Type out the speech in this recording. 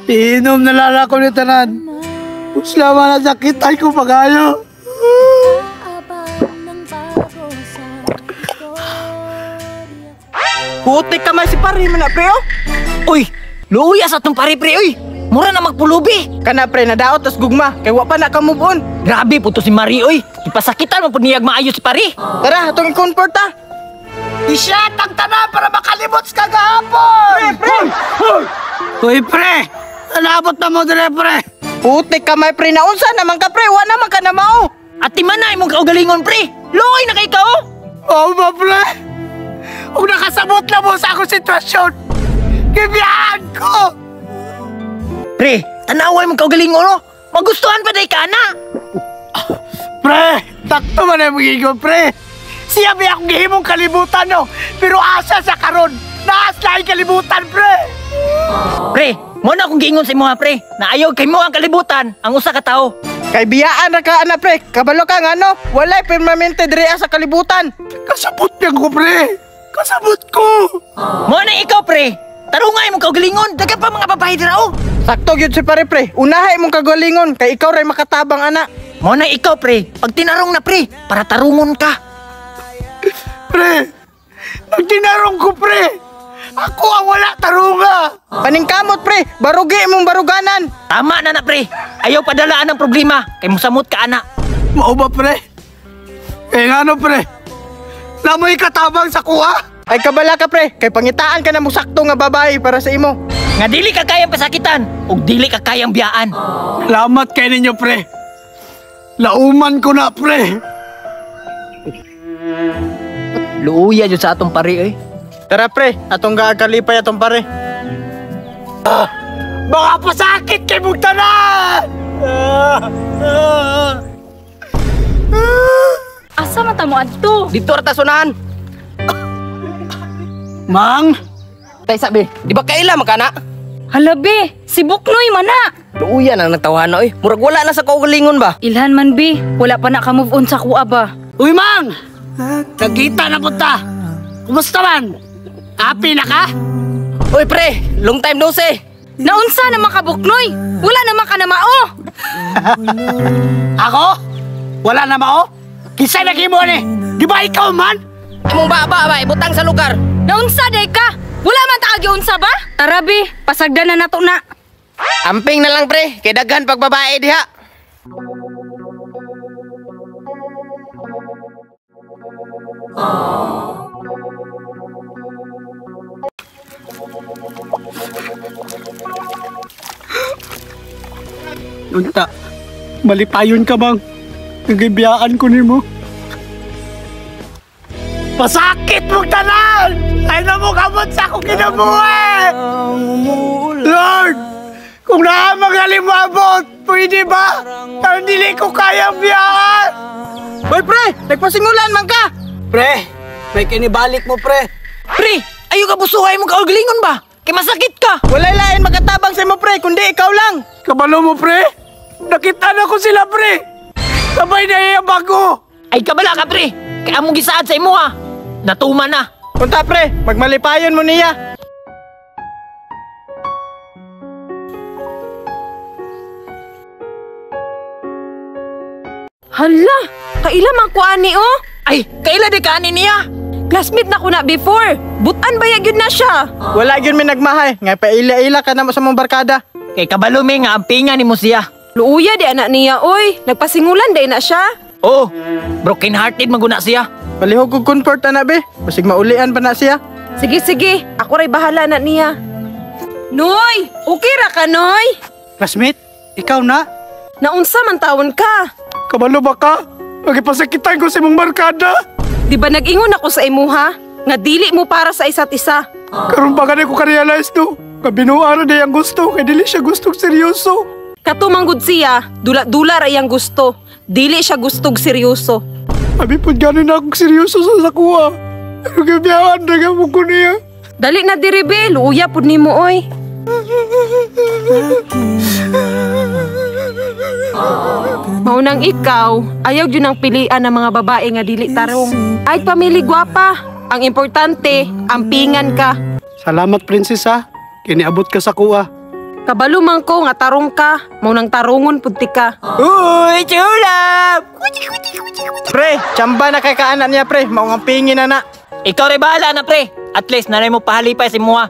Iinom na lala ko ni tanan. Usla man na sakitan ko pagayo. Putik ka man si pare man na pre oh. Uy, luya sa atong pare pre uy. Mura na magpulubi. Kana pre nadaot tas gugma kay wa pa na ka move on. Grabe po to si Marie uy. Ipasakitan mo pud niyag maayo si pare. Tara, atong i-comfort ta. Isyat ang tanan para makalimot sa kagahapon! Pre, pre! Uy, pre! Nalabot na mo dire, pre! Putik ka may pre na unsa naman ka pre, wa naman ka na mao. At timanay mong kaugalingon pre. Luoy na kay ka oh. Oo ba, pre? Kung nakasabot na mo sa akong sitwasyon, gibiyaan ko! Pre, tanaway mong kaugalingon oh. Magustuhan pa day ka na. Pre, takto man ay magigo, pre. Siya may akong gihimong kalibutan, no? Pero asa sa karon, naas laing kalibutan, pre! Pre, mo na akong giingon sa imo ha pre. Na ayaw kay mo ang kalibutan ang usa ka tawo. Kay biyaan ra ka ana pre, kabalo ka nga no, walay permanente diri sa kalibutan. Kasabot niya ko, pre! Kasabot ko! Mo na ikaw pre. Tarungay mong kaugalingon, daghan pa mga babae dira oh. Sakto gyud si pare pre, unahay imong kagalingon kay ikaw ray makatabang ana. Mo na ikaw pre, pag tinarong na pre, para tarungon ka. Pre! Nagtinarong ko, pre! Ako ang wala tarunga! Paningkamot pre, barugi imong baruganan. Tama na na pre. Ayaw padalaan ang problema kay musamot ka ana. Mao ba, pre? Eh nga no, pre? Namoy katabang sa kuha? Ay kabala ka pre, kay pangitaan ka na mo sakto nga babae para sa imo. Nga dili ka kayang pasakitan ug dili ka kayang biyaan. Salamat kay ninyo, pre. Lauman ko na, pre. Luuya jud sa atong pare oy. Tara pre, atong gaakalipay atong pare. Baka pasakit kay mong tanan! Asa man ta mo adto? Dito ra ta sunahan. Mang, Tay sabi, di ba kaila makana? Hala be, si Buknoy man na. Luuya na nagtawahan na oy. Murag wala na sa kaugalingon ba? Ilhan man be, wala pa na ka move on sa kuha ba. Uy, Mang! Nagkita na punta. Kumusta man? Happy na ka? Uy pre, long time no see. Naunsa naman ka Buknoy? Wala naman ka na mao. Ako? Wala na mao? Kinsa naghimo ni? Di ba ikaw man? Imong baba ba ibutang sa lugar. Naunsa day ka? Wala man ta unsa ba? Tara be, pasagdan na nato na. Amping na lang pre, kay daghan pagbabae diha. Unta, malipayon ka bang? Nagibiyaan ko nimo. Pasakit mong tanan! Ay na mo kamot sa akong kinabuhi! Lord! Kung naamang abot, pwede ba? Pero dili ko kayang biyaan! Uy pre, nagpasingulan man ka. Pre, may kinibalik mo pre. Pre, ayaw ka busuhay mong kaugalingon ba? Kay masakit ka. Walay lain makatabang sa imo pre, kundi ikaw lang. Kabalo mo pre? Nakita na ko sila pre! Sabay na iya bago! Ay kabala ka pre. Kay among gisaad sa imo ha. Natuma na. Punta pre, magmalipayon mo niya. Hala, kaila man ko ani oh. Ay, kaila di ka ani niya? Classmate na ko na before. Butan ba gyud na siya? Wala gyud may nagmahay, nga paila-ila ka na mo sa mong barkada. Kay kabalo mi nga ampingan nimo siya. Luuya di anak niya oy. Nagpasingulan day na siya. Oh, broken hearted maguna siya. Palihog og comfort ana be, basig maulian pa na siya. Sige sige, ako ray bahala na niya. Noy, okay ra ka Noy? Classmate, ikaw na? Naunsa man tawon ka? Kabalo ba ka? Nagipasakitan ko sa imong barkada. Di ba nag-ingon ako sa imuha nga dili mo para sa isa't isa? Karon pa gani ko ka-realize no. Kabinuan na ang gusto, kay dili siya gustong seryoso. Kato manggod siya, dula-dula ra iyang gusto. Dili siya gustog seryoso. Abi pud gani na akong seryoso sa sakuha. Pero gabiyaan na mo ko niya. Dali na diri be, luuya pud nimo oy. Maunang ikaw, ayaw jud ang pilian ng mga babae nga dili tarong. Ay pamili gwapa, ang importante, ampingan ka. Salamat, prinsesa. Kiniabot ka sa kuha. Kabalo man ko nga tarong ka, mao nang tarungon pud tika. Uy, chulap! Pre, tsamba na kay kaanak niya, pre. Mao nga pingin na na. Ikaw rin bahala na, pre. At least, nanay mo pahalipay si Mua.